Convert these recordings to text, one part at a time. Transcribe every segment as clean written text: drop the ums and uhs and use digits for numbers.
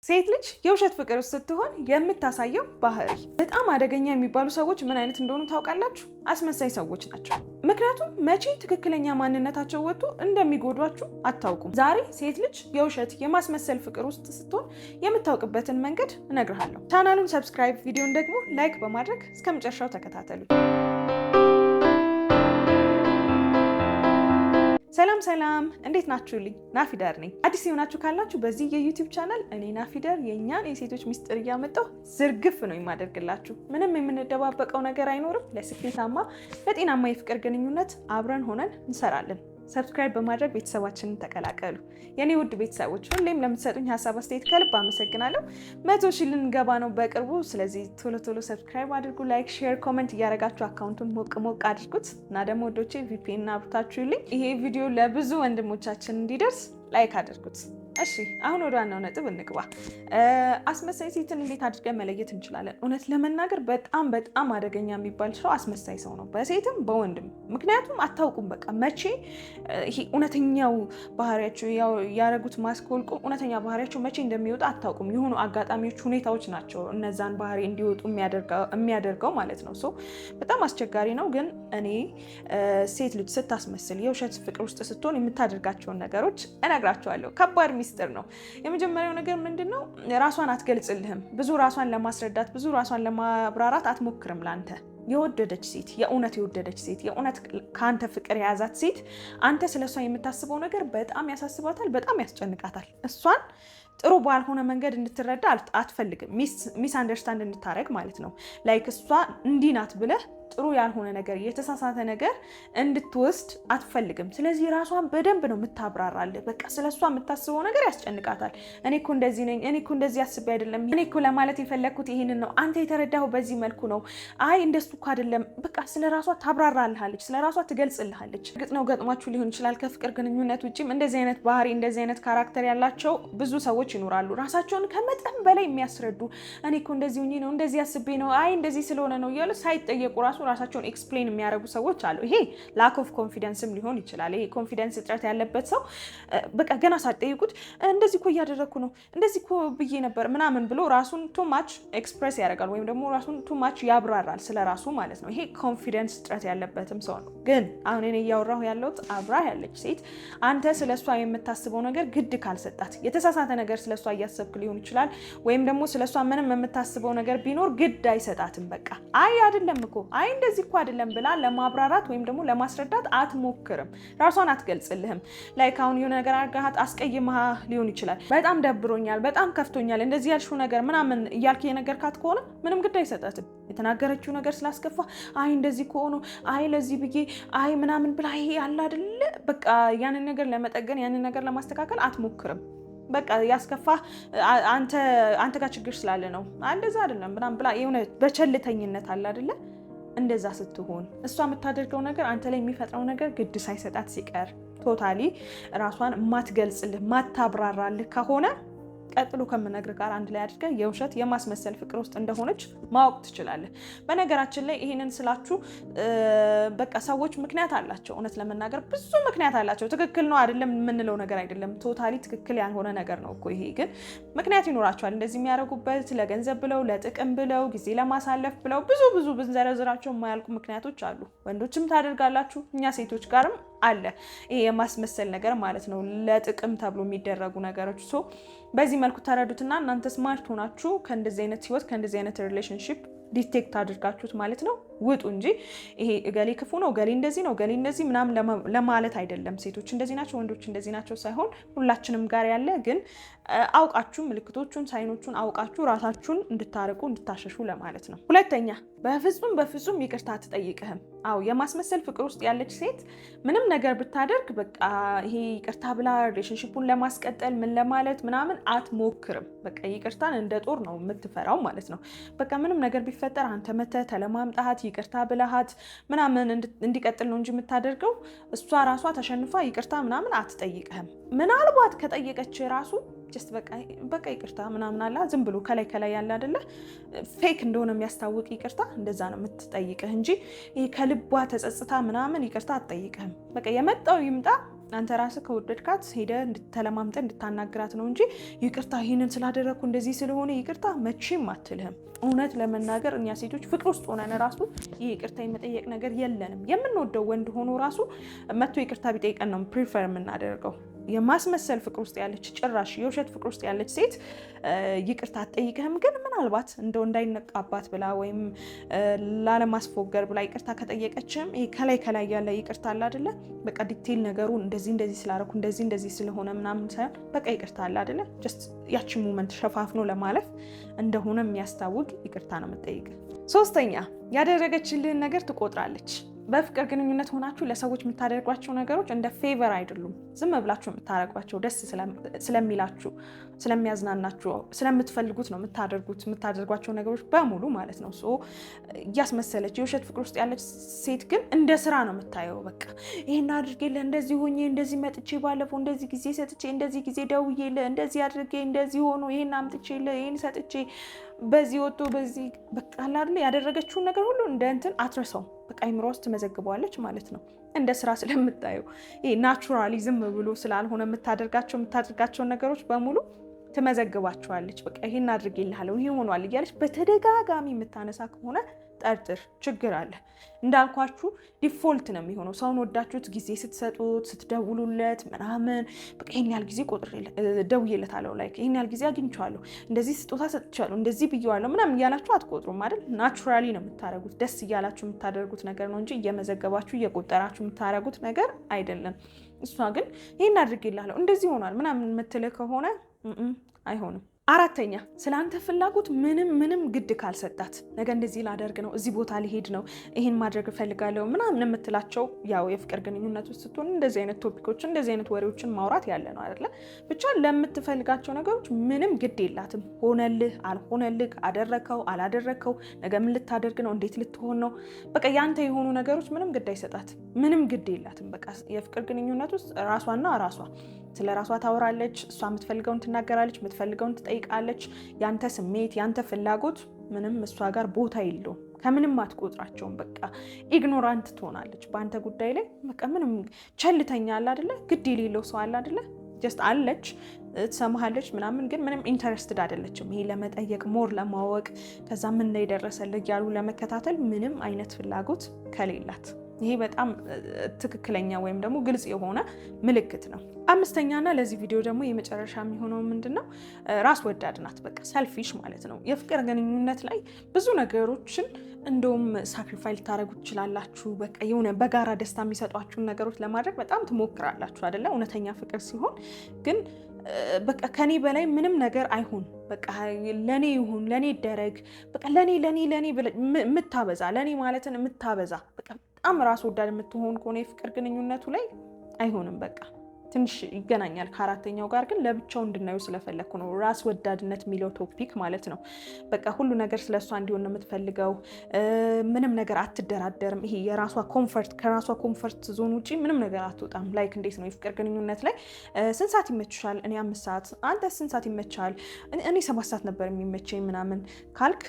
ሴት ልጅ የውሸት ፍቅር ውስጥ ስትሆን የምታሳየው ባህሪ። በጣም አደገኛ የሚባሉ ሰዎች ምን አይነት እንደሆኑ ታውቃላችሁ? አስመሳይ ሰዎች ናቸው። ምክንያቱም መቼ ትክክለኛ ማንነታቸው ወጥቶ እንደሚጎዷችሁ አታውቁም። ዛሬ ሴት ልጅ የውሸት የማስመሰል ፍቅር ውስጥ ስትሆን የምታውቅበትን መንገድ እነግርሃለሁ። ቻናሉን subscribe፣ ቪዲዮን ደግሞ like በማድረግ እስከ መጨረሻው ተከታተሉ። ሰላም ሰላም፣ እንዴት ናችሁልኝ? ናፊዳር ነኝ። አዲስ የሆናችሁ ካላችሁ በዚህ የ YouTube channel እኔ ናፊዳር የእኛን የሴቶች ሚስጥር እያመጣሁ ዝርግፍ ነው የማደርግላችሁ። ምንም የምንደባበቀው ነገር አይኖርም። ለስኬታማ ለጤናማ የፍቅር ግንኙነት አብረን ሆነን እንሰራለን። Subscribe በማድረግ ቤተሰባችንን ተቀላቀሉ። የኔ ውድ ቤተሰቦች፣ ሁሌም ለምትሰጡኝ ሀሳብ አስተያየት ከልብ አመሰግናለሁ። 100,000 ልንገባ ነው በቅርቡ። ስለዚህ ቶሎ ቶሎ subscribe አድርጉ፣ like፣ share፣ comment እያደረጋችሁ account ኡን ሞቅ ሞቅ አድርጉት እና ደግሞ ወዶቼ VPN አብርታችሁልኝ ይሄ ቪዲዮ ለብዙ ወንድሞቻችን እንዲደርስ like አድርጉት። እሺ፣ አሁን ወደ ዋናው ነጥብ እንግባ። አስመሳይ ሴትን እንዴት አድርገን መለየት እንችላለን? እውነት ለመናገር በጣም በጣም አደገኛ የሚባል ሰው አስመሳይ ሰው ነው፣ በሴትም በወንድም። ምክንያቱም አታውቁም፣ በቃ መቼ ይሄ እውነተኛው ባህሪያቸው፣ ያደረጉት ማስክ ወልቆ እውነተኛ ባህሪያቸው መቼ እንደሚወጣ አታውቁም። የሆኑ አጋጣሚዎች፣ ሁኔታዎች ናቸው እነዛን ባህሪ እንዲወጡ የሚያደርገው ማለት ነው። So በጣም አስቸጋሪ ነው። ግን እኔ ሴት ልጅ ስታስመስል፣ የውሸት ፍቅር ውስጥ ስትሆን የምታደርጋቸውን ነገሮች እነግራችኋለሁ። ከባድ ሚስጥር ነው። የመጀመሪያው ነገር ምንድን ነው? ራሷን አትገልጽልህም። ብዙ ራሷን ለማስረዳት፣ ብዙ ራሷን ለማብራራት አትሞክርም ላንተ። የወደደች ሴት፣ የእውነት የወደደች ሴት፣ የእውነት ከአንተ ፍቅር የያዛት ሴት አንተ ስለ እሷ የምታስበው ነገር በጣም ያሳስባታል፣ በጣም ያስጨንቃታል። እሷን ጥሩ ባልሆነ መንገድ እንድትረዳ አትፈልግም። Misunderstand እንድታረግ ማለት ነው። Like እሷ እንዲህ ናት ብለህ ጥሩ ያልሆነ ነገር፣ የተሳሳተ ነገር እንድትወስድ አትፈልግም። ስለዚህ ራሷን በደንብ ነው የምታብራራልህ። በቃ ስለ እሷ የምታስበው ነገር ያስጨንቃታል። እኔ እኮ እንደዚህ ነኝ፣ እኔ እኮ እንደዚህ አስቤ አይደለም፣ እኔ እኮ ለማለት የፈለግኩት ይሄንን ነው፣ አንተ የተረዳኸው በዚህ መልኩ ነው፣ አይ እንደሱ እኮ አይደለም። በቃ ስለ ራሷ ታብራራልሃለች፣ ስለ ራሷ ትገልጽልሃለች። እርግጥ ነው ገጥሟችሁ ሊሆን ይችላል። ከፍቅር ግንኙነት ውጭም እንደዚህ አይነት ባህሪ፣ እንደዚህ አይነት character ያላቸው ብዙ ሰዎች ይኖራሉ። ራሳቸውን ከመጠን በላይ የሚያስረዱ፣ እኔ እኮ እንደዚህ ሆኜ ነው፣ እንደዚህ አስቤ ነው፣ አይ እንደዚህ ስለሆነ ነው እያሉ ሳይጠየቁ ራሱ ራሳቸውን explain የሚያደርጉ ሰዎች አሉ። ይሄ lack of confidence ም ሊሆን ይችላል። ይሄ confidence እጥረት ያለበት ሰው በቃ ገና ሳትጠይቁት እንደዚህ እኮ እያደረግኩ ነው፣ እንደዚህ እኮ ብዬ ነበር ምናምን ብሎ ራሱን too much express ያደርጋል ወይም ደግሞ ራሱን too much ያብራራል ስለ ራሱ ማለት ነው። ይሄ confidence እጥረት ያለበትም ሰው ነው። ግን አሁን እኔ እያወራሁ ያለሁት አብራህ ያለች ሴት አንተ ስለ እሷ የምታስበው ነገር ግድ ካልሰጣት፣ የተሳሳተ ነገር ስለ እሷ እያሰብክ ሊሆን ይችላል፣ ወይም ደግሞ ስለ እሷ ምንም የምታስበው ነገር ቢኖር ግድ አይሰጣትም። በቃ አይ አይደለም እኮ፣ አይ እንደዚህ እኮ አይደለም ብላ ለማብራራት ወይም ደግሞ ለማስረዳት አትሞክርም። ራሷን አትገልጽልህም። Like አሁን የሆነ ነገር አድርገሃት አስቀይመሃ ሊሆን ይችላል። በጣም ደብሮኛል፣ በጣም ከፍቶኛል፣ እንደዚህ ያልሽው ነገር ምናምን እያልክ የነገርካት ከሆነ ምንም ግድ አይሰጣትም። የተናገረችው ነገር ስላስከፋ አይ እንደዚህ ከሆኑ፣ አይ ለዚህ ብዬ፣ አይ ምናምን ብላ ይሄ ያለ አይደለ በቃ ያንን ነገር ለመጠገን፣ ያንን ነገር ለማስተካከል አትሞክርም። በቃ ያስከፋ አንተ ጋር ችግር ስላለ ነው፣ እንደዛ አይደለም ምናምን ብላ የሆነ በቸልተኝነት አለ አይደለ እንደዛ ስትሆን፣ እሷ የምታደርገው ነገር አንተ ላይ የሚፈጥረው ነገር ግድ ሳይሰጣት ሲቀር፣ totally ራሷን ማትገልጽልህ፣ ማታብራራልህ ከሆነ ቀጥሎ ከምነግርህ ጋር አንድ ላይ አድርገህ የውሸት የማስመሰል ፍቅር ውስጥ እንደሆነች ማወቅ ትችላለህ። በነገራችን ላይ ይህንን ስላችሁ በቃ ሰዎች ምክንያት አላቸው። እውነት ለመናገር ብዙ ምክንያት አላቸው። ትክክል ነው አይደለም የምንለው ነገር አይደለም። Totally ትክክል ያልሆነ ነገር ነው እኮ ይሄ። ግን ምክንያት ይኖራቸዋል። እንደዚህ የሚያደርጉበት ለገንዘብ ብለው፣ ለጥቅም ብለው፣ ጊዜ ለማሳለፍ ብለው፣ ብዙ ብዙ ብንዘረዝራቸው የማያልቁ ምክንያቶች አሉ። ወንዶችም ታደርጋላችሁ፣ እኛ ሴቶች ጋርም አለ ይሄ የማስመሰል ነገር ማለት ነው። ለጥቅም ተብሎ የሚደረጉ ነገሮች። So በዚህ መልኩ ተረዱትና እናንተ smart ሆናችሁ ከእንደዚህ አይነት ህይወት፣ ከእንደዚህ አይነት relationship detect አድርጋችሁት ማለት ነው ውጡ እንጂ ይሄ እገሌ ክፉ ነው፣ እገሌ እንደዚህ ነው፣ እገሌ እንደዚህ ምናምን ለማለት አይደለም። ሴቶች እንደዚህ ናቸው፣ ወንዶች እንደዚህ ናቸው ሳይሆን ሁላችንም ጋር ያለ ግን አውቃችሁ ምልክቶቹን፣ sign ኦቹን አውቃችሁ ራሳችሁን እንድታርቁ፣ እንድታሸሹ ለማለት ነው። ሁለተኛ፣ በፍጹም በፍጹም ይቅርታ አትጠይቅህም። አዎ፣ የማስመሰል ፍቅር ውስጥ ያለች ሴት ምንም ነገር ብታደርግ በቃ ይሄ ይቅርታ ብላ relationship ኡን ለማስቀጠል ምን ለማለት ምናምን አትሞክርም። በቃ ይቅርታን እንደ ጦር ነው የምትፈራው ማለት ነው። በቃ ምንም ነገር ቢፈጠር አንተ መተህ ተለማምጠሃት፣ ይቅርታ ብለሃት ምናምን እንዲቀጥል ነው እንጂ የምታደርገው እሷ ራሷ ተሸንፋ ይቅርታ ምናምን አትጠይቅህም። ምናልባት ከጠየቀች ራሱ just በቃ ይቅርታ ምናምን አላ ዝም ብሎ ከላይ ከላይ ያለ አይደለ fake እንደሆነ የሚያስታውቅ ይቅርታ እንደዛ ነው የምትጠይቅህ እንጂ ይሄ ከልቧ ተጸጽታ ምናምን ይቅርታ አትጠይቅህም። በቃ የመጣው ይምጣ። አንተ ራስህ ከወደድካት ሄደህ ተለማምጠህ እንድታናግራት ነው እንጂ ይቅርታ ይህንን ስላደረግኩ እንደዚህ ስለሆነ ይቅርታ መቼም አትልህም። እውነት ለመናገር እኛ ሴቶች ፍቅር ውስጥ ሆነን ራሱ ይህ ይቅርታ የመጠየቅ ነገር የለንም። የምንወደው ወንድ ሆኖ ራሱ መጥቶ ይቅርታ ቢጠይቀን ነው prefer የምናደርገው። የማስመሰል ፍቅር ውስጥ ያለች፣ ጭራሽ የውሸት ፍቅር ውስጥ ያለች ሴት ይቅርታ አትጠይቅህም። ግን ምናልባት እንደው እንዳይነቃባት ብላ ወይም ላለማስፎገር ብላ ይቅርታ ከጠየቀችም ይሄ ከላይ ከላይ ያለ ይቅርታ አለ አይደለ? በቃ detail ነገሩ እንደዚህ እንደዚህ ስላደረኩ፣ እንደዚህ እንደዚህ ስለሆነ ምናምን ሳይሆን በቃ ይቅርታ አለ አይደለ? Just ያቺን moment ሸፋፍኖ ለማለፍ እንደሆነ የሚያስታውቅ ይቅርታ ነው የምትጠይቅ። ሶስተኛ፣ ያደረገችልህን ነገር ትቆጥራለች። በፍቅር ግንኙነት ሆናችሁ ለሰዎች የምታደርጓቸው ነገሮች እንደ favor አይደሉም። ዝም ብላችሁ የምታደርጓቸው ደስ ስለሚላችሁ፣ ስለሚያዝናናችሁ፣ ስለምትፈልጉት ነው የምታደርጓቸው ነገሮች በሙሉ ማለት ነው። So እያስመሰለች የውሸት ፍቅር ውስጥ ያለች ሴት ግን እንደ ስራ ነው የምታየው። በቃ ይሄን አድርጌልህ፣ እንደዚህ ሆኜ፣ እንደዚህ መጥቼ፣ ባለፈው እንደዚህ ጊዜ ሰጥቼ፣ እንደዚህ ጊዜ ደውዬልህ፣ እንደዚህ አድርጌ፣ እንደዚህ ሆኖ፣ ይሄን አምጥቼልህ፣ ይሄን ሰጥቼ፣ በዚህ ወጥቶ በዚህ፣ በቃ አለ አይደለ፣ ያደረገችውን ነገር ሁሉ እንደ እንትን አትረሳውም። በቃ አይምሮ ውስጥ ትመዘግበዋለች ማለት ነው። እንደ ስራ ስለምታየው፣ ይሄ naturally ዝም ብሎ ስላልሆነ የምታደርጋቸውን ነገሮች በሙሉ ትመዘግባቸዋለች። በቃ ይሄን አድርጌልሃለሁ፣ ይሄ ሆኗል እያለች በተደጋጋሚ የምታነሳ ከሆነ ጠርጥር፣ ችግር አለ። እንዳልኳችሁ default ነው የሚሆነው። ሰውን ወዳችሁት ጊዜ ስትሰጡት፣ ስትደውሉለት ምናምን፣ በቃ ይሄን ያህል ጊዜ ቆጥሬ ደውዬለታለሁ፣ like ይሄን ያህል ጊዜ አግኝቼዋለሁ፣ እንደዚህ ስጦታ ሰጥቼዋለሁ፣ እንደዚህ ብዬዋለሁ ምናምን እያላችሁ አትቆጥሩም አይደል? Naturally ነው የምታደርጉት። ደስ እያላችሁ የምታደርጉት ነገር ነው እንጂ እየመዘገባችሁ እየቆጠራችሁ የምታደርጉት ነገር አይደለም። እሷ ግን ይሄን አድርጌልሃለሁ፣ እንደዚህ ሆኗል ምናምን የምትልህ ከሆነ አይሆንም። አራተኛ፣ ስለ አንተ ፍላጎት ምንም ምንም ግድ ካልሰጣት፣ ነገ እንደዚህ ላደርግ ነው፣ እዚህ ቦታ ሊሄድ ነው፣ ይሄን ማድረግ እፈልጋለሁ ምናምን የምትላቸው፣ ያው የፍቅር ግንኙነት ውስጥ ስትሆን እንደዚህ አይነት topic ኦችን፣ እንደዚህ አይነት ወሬዎችን ማውራት ያለ ነው አይደለ? ብቻ ለምትፈልጋቸው ነገሮች ምንም ግድ የላትም። ሆነልህ አልሆነልህ፣ አደረከው አላደረከው፣ ነገ ምን ልታደርግ ነው፣ እንዴት ልትሆን ነው፣ በቃ ያንተ የሆኑ ነገሮች ምንም ግድ አይሰጣት፣ ምንም ግድ የላትም። በቃ የፍቅር ግንኙነት ውስጥ ራሷና ራሷ፣ ስለ ራሷ ታወራለች። እሷ የምትፈልገውን ትናገራለች፣ የምትፈልገውን ትጠይቃለች። ያንተ ስሜት፣ ያንተ ፍላጎት ምንም እሷ ጋር ቦታ የለውም። ከምንም አትቆጥራቸውም። በቃ ignorant ትሆናለች በአንተ ጉዳይ ላይ። በቃ ምንም ቸልተኛ አለ አይደለ? ግድ የሌለው ሰው አለ አይደለ? Just አለች፣ ትሰማሃለች ምናምን፣ ግን ምንም interested አይደለችም። ይሄ ለመጠየቅ፣ more ለማወቅ፣ ከዛ ምን ላይ ደረሰልህ እያሉ ለመከታተል ምንም አይነት ፍላጎት ከሌላት ይሄ በጣም ትክክለኛ ወይም ደግሞ ግልጽ የሆነ ምልክት ነው። አምስተኛና ለዚህ ቪዲዮ ደግሞ የመጨረሻ የሚሆነው ምንድን ነው? ራስ ወዳድ ናት። በቃ selfish ማለት ነው። የፍቅር ግንኙነት ላይ ብዙ ነገሮችን እንደውም sacrifice ልታደርጉ ትችላላችሁ። በቃ የሆነ በጋራ ደስታ የሚሰጧችሁን ነገሮች ለማድረግ በጣም ትሞክራላችሁ አይደለ? እውነተኛ ፍቅር ሲሆን ግን በቃ ከኔ በላይ ምንም ነገር አይሁን፣ በቃ ለኔ ይሁን፣ ለኔ ይደረግ፣ በቃ ለኔ ለኔ ለኔ የምታበዛ፣ ለኔ ማለትን የምታበዛ፣ በቃ በጣም ራስ ወዳድ የምትሆን ከሆነ የፍቅር ግንኙነቱ ላይ አይሆንም። በቃ ትንሽ ይገናኛል ከአራተኛው ጋር፣ ግን ለብቻው እንድናየው ስለፈለግኩ ነው። ራስ ወዳድነት የሚለው topic ማለት ነው። በቃ ሁሉ ነገር ስለ እሷ እንዲሆን ነው የምትፈልገው። ምንም ነገር አትደራደርም። ይሄ የራሷ comfort፣ ከራሷ comfort zone ውጪ ምንም ነገር አትወጣም። Like እንዴት ነው፣ የፍቅር ግንኙነት ላይ ስንት ሰዓት ይመችሻል? እኔ 5 ሰዓት። አንተ ስንት ሰዓት ይመችሃል? እኔ 7 ሰዓት ነበር የሚመቸኝ ምናምን ካልክ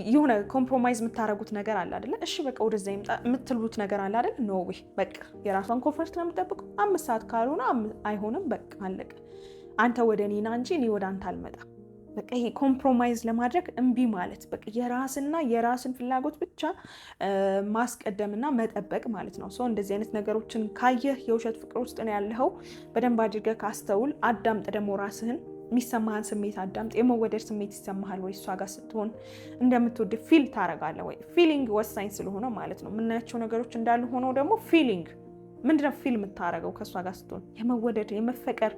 የሆነ compromise የምታደርጉት ነገር አለ አይደለ? እሺ በቃ ወደዛ ይምጣ የምትሉት ነገር አለ አይደል? No way። በቃ የራሷን comfort ነው የምጠብቀው። 5 ሰዓት ካልሆነ አይሆንም። በቃ አለቀ። አንተ ወደ እኔ ና እንጂ እኔ ወደ አንተ አልመጣም። በቃ ይሄ compromise ለማድረግ እምቢ ማለት፣ በቃ የራስና የራስን ፍላጎት ብቻ ማስቀደምና መጠበቅ ማለት ነው። So እንደዚህ አይነት ነገሮችን ካየህ የውሸት ፍቅር ውስጥ ነው ያለኸው። በደንብ አድርገህ አስተውል፣ አዳምጥ። ደግሞ ራስህን የሚሰማህን ስሜት አዳምጥ። የመወደድ ስሜት ይሰማሃል ወይ? እሷ ጋር ስትሆን እንደምትወድ feel ታደርጋለህ ወይ? Feeling ወሳኝ ስለሆነ ማለት ነው። የምናያቸው ነገሮች እንዳሉ ሆነው ደግሞ feeling ምንድነው? Feel የምታደርገው ከእሷ ጋር ስትሆን የመወደድ፣ የመፈቀር፣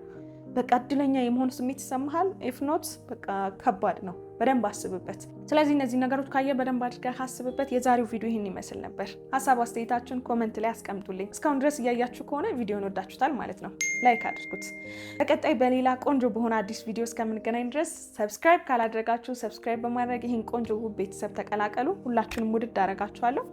በቃ እድለኛ የመሆን ስሜት ይሰማሃል? If not በቃ ከባድ ነው። በደንብ አስብበት። ስለዚህ እነዚህ ነገሮች ካየህ በደንብ አድርገህ አስብበት። የዛሬው ቪዲዮ ይህን ይመስል ነበር። ሀሳብ አስተያየታችሁን comment ላይ አስቀምጡልኝ። እስካሁን ድረስ እያያችሁ ከሆነ ቪዲዮን ወዳችሁታል ማለት ነው። Like አድርጉት። በቀጣይ በሌላ ቆንጆ በሆነ አዲስ ቪዲዮ እስከምንገናኝ ድረስ subscribe ካላደረጋችሁ subscribe በማድረግ ይህን ቆንጆ ውብ ቤተሰብ ተቀላቀሉ። ሁላችሁንም ውድድ አደርጋችኋለሁ።